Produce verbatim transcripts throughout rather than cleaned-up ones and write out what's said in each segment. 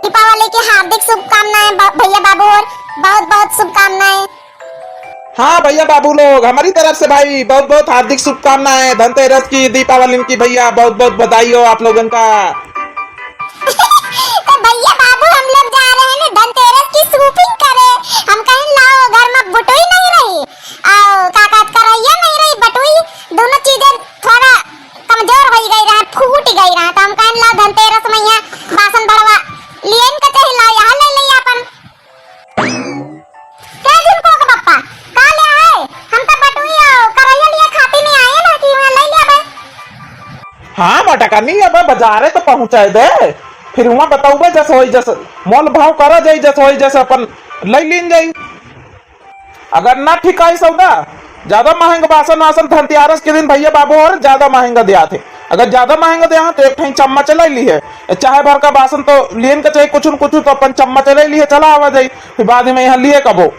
दीपावली की हार्दिक शुभकामनाएं ब-, भैया बाबू, और बहुत बहुत शुभकामनाएं। हाँ भैया बाबू लोग, हमारी तरफ से भाई बहुत बहुत हार्दिक शुभकामनाएं, धनतेरस की, दीपावली की भैया बहुत बहुत बधाई हो आप लोगन का। तो भैया बाबू, हम लोग जा रहे हैं ना धनतेरस की shopping करे। हम कहेन लाओ, घर में बटुई नहीं रही, और का कहत, करैया नहीं रही, बटुई, दोनों चीजें थोड़ा कमजोर होइ गई रहा, फूट गई रहा, तो हम कहेन लाओ धनतेरस मइहाँ बासन भड़वा लिएन का चाही, लाओ यहाँ ले ले अपन। का झिनको के पप्पा, का ले आए? हम तो बटुई और करैया लिए खाती नहीं आए ना कि वहाँ ले ले आवे। हाँ मटकनी, अब बाजारे तो पहुँचाए दे, फिर वहाँ बताऊबे जस होई जस, मोल भाव करा जाई जस होई जस, अपन ले लीन जाई। अगर ना ठिकाई सौदा, ज्यादा महंग बासन वासन धनतेरस के दिन भैया बाबू और ज्यादा महंगा दिया थे। अगर ज्यादा महंगा दिया तो एक ठे चम्मच ले ली है, चाहे भर का बासन तो लिएन के चाही कुछ न कुछ, तो अपन चम्मच ले ली है, चला आवा जाई। फिर बाद में यहाँ लिए कबो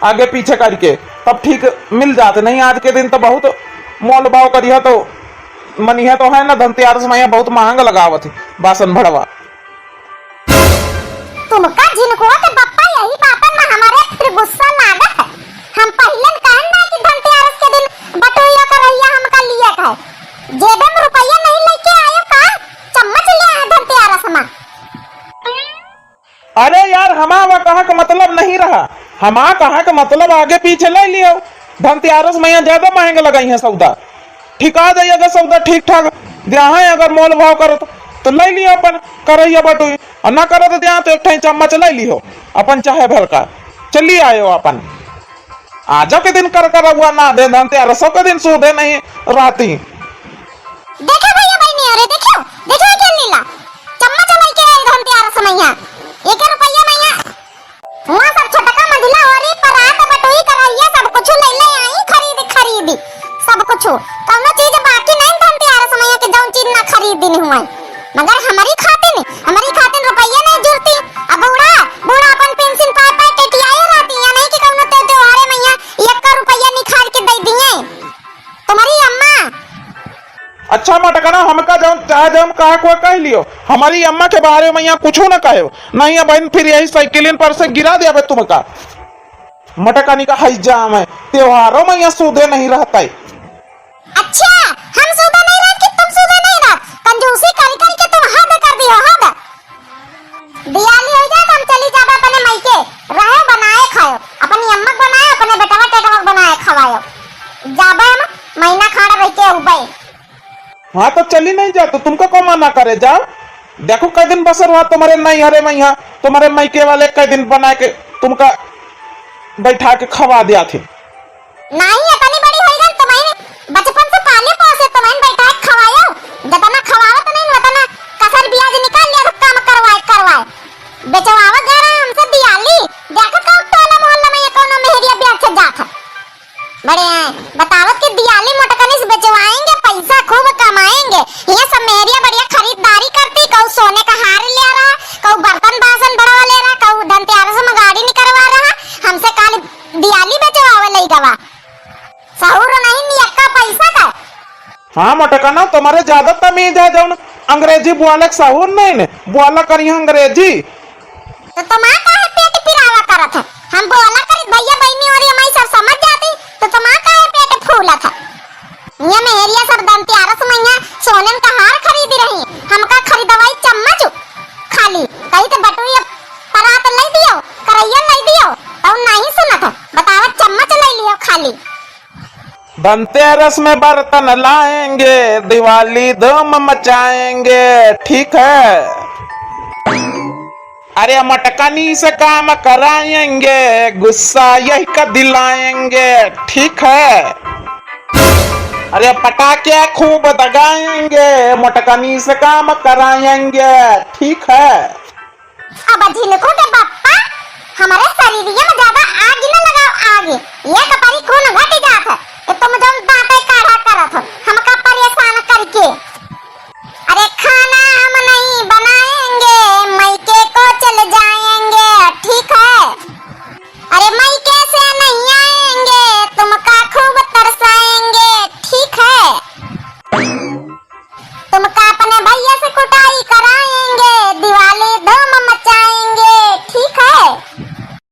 आगे पीछे करके तब ठीक मिल जाते, नहीं आज के दिन तो बहुत मोल भाव करिया तो मनिया तो है ना, धनतेरस मइहाँ बहुत महंगा लगावत है बासन भड़वा। तुमका झिनकुआ के बप्पा यही बातन में हमारे फिर गुस्सा लागत है। हम पहिलन कहन ना कि धनतेरस के दिन बटुइया करैया हमका लिए है। जेबे में रुपया नहीं लेके आयो का? चम्मच ले आए धनतेरस में। अरे यार, हमा वा कहा का मतलब नहीं रहा। हमा कहा का मतलब आगे पीछे ले लियो। धनतेरस मइहाँ ज्यादा महंगा लगाई है सौदा। ठिका जाई अगर सौदा ठीक ठाक द्या है, अगर मोल भाव करत तो ले लियो अपन करैया बटुई, और ना करत द्या तो एक ठे चम्मच ले लियो अपन चाहे भर का, चली आयो अपन। आजो के दिन कर करौआ ना दे, धनतेरसो के दिन सूदे नहीं रहती। देखो भैया बहिनी, अरे देखो, देखो के लीला, चम्मच लेके आए धनतेरस मइहाँ, एक रुपया मइहाँ। वहाँ सब छोटका मझिला होरी परात बटुई करैया सब कुछ ले ले आई खरीद खरीद, सब कुछ, कौनो चीज बाकी नहीं धनतेरस मइहाँ के जौन चीज ना खरीदिन हुआ। मगर हमरी खातिन, हमरी खातिन रुपया नहीं जुरती। अब बूढ़ा, बूढ़ा अपन पेंशन पाए पाए टेटियाए रहती, या नहीं कि कौनो ते त्योहारे मइहाँ एक का रुपया निकाल के दे दिए। तुम्हारी अम्मा। अच्छा मटकना, हमका जौन चाहे जौन कहा कोई कह लियो, हमारी अम्मा के बारे में यहाँ कुछ न कहो, नहीं अब बहन फिर यही साइकिलिन पर से गिरा दे अबे तुमका। मटकनी का है जाम है, त्योहारों में यहाँ सूदे नहीं रहता है। अच्छा, हम सूदे नहीं रहत कि तुम सूदे नहीं रहत? कंजूसी करी करी के तुम हद कर दियो, हद। दियाली हो जाए तो हम चली जाबे अपने मायके, रहे बनाए खायो, अपनी अम्मा के बनाए, अपने बेटवा टेटवा के बनाए खवायो। जाबे हम महीना खाड़ रह के उबे। हाँ तो चली नहीं जा, तो तुमका को मना करे, जाओ। देखो कई दिन बसर हुआ तुम्हारे नैहरे में, यहाँ तुम्हारे मायके वाले कई दिन बना के तुमका बैठा के खवा दिया थे। नाहीं, इतनी बड़ी होई गन, तुम्हें बचपन से पाले पोसे, तुम्हें बैठा के खवायो, जतना खवावत नहीं, वतना कसर ब्याज निकाल लिया, काम करवाए, करवाए। बेचवावा गए रहे हमसे दियाली, देखो कब टोला मोहल्ला में ये कौनो मेहरिया ब्याज से जात है। बड़े हैं, बतावत कि दियाली मोटकनी से बेचवाएंगे, पैसा खूब कमाएंगे। ये सब मेहरिया बढ़िया खरीदारी करती, कहू सोने का हार लिया रहा, कहू बर्तन बासन बढ़वा ले रहा, कहू धनतेरस में गाड़ी निकलवा रहा, हमसे काल दियाली बेचवावे लई गवा। सहूर नहीं नियक्का पैसा का। हाँ मटकना, तुम्हारे ज्यादा तमीज है, जौन अंग्रेजी बोले के सहूर नहीं ने, बोला करी अंग्रेजी। तो तुम्हार काहे पेट पिरावा करत है? हम बोला करी भैया बहिनी और हमारी सब समझ जाती, तो तुम्हार काहे पेट फूलत है? ये मेहरिया सब धनतेरस मइहाँ सोनन का हार खरीदी रही, हमका खरीदवाई चम्मच खाली, कही तो बटुई परात लई दियो, करैया लई दियो, तो नहीं सुनत है, बतावा चम्मच लई लियो खाली। धनतेरस में बर्तन लाएंगे, दिवाली धूम मचाएंगे, ठीक है। अरे मटकनी से काम कराएंगे, गुस्सा यही का दिलाएंगे, ठीक है। अरे पटाखे खूब दगाएंगे, मटकनी से काम कराएंगे, ठीक है। अब झिनको के बप्पा, हमरे शरीरिया में ज्यादा आग न लगाओ, आग। ये कपारी खून घट जात है, कि तुम जौन दांते काढ़ा करत हो, हमका परेशान करके। अरे खा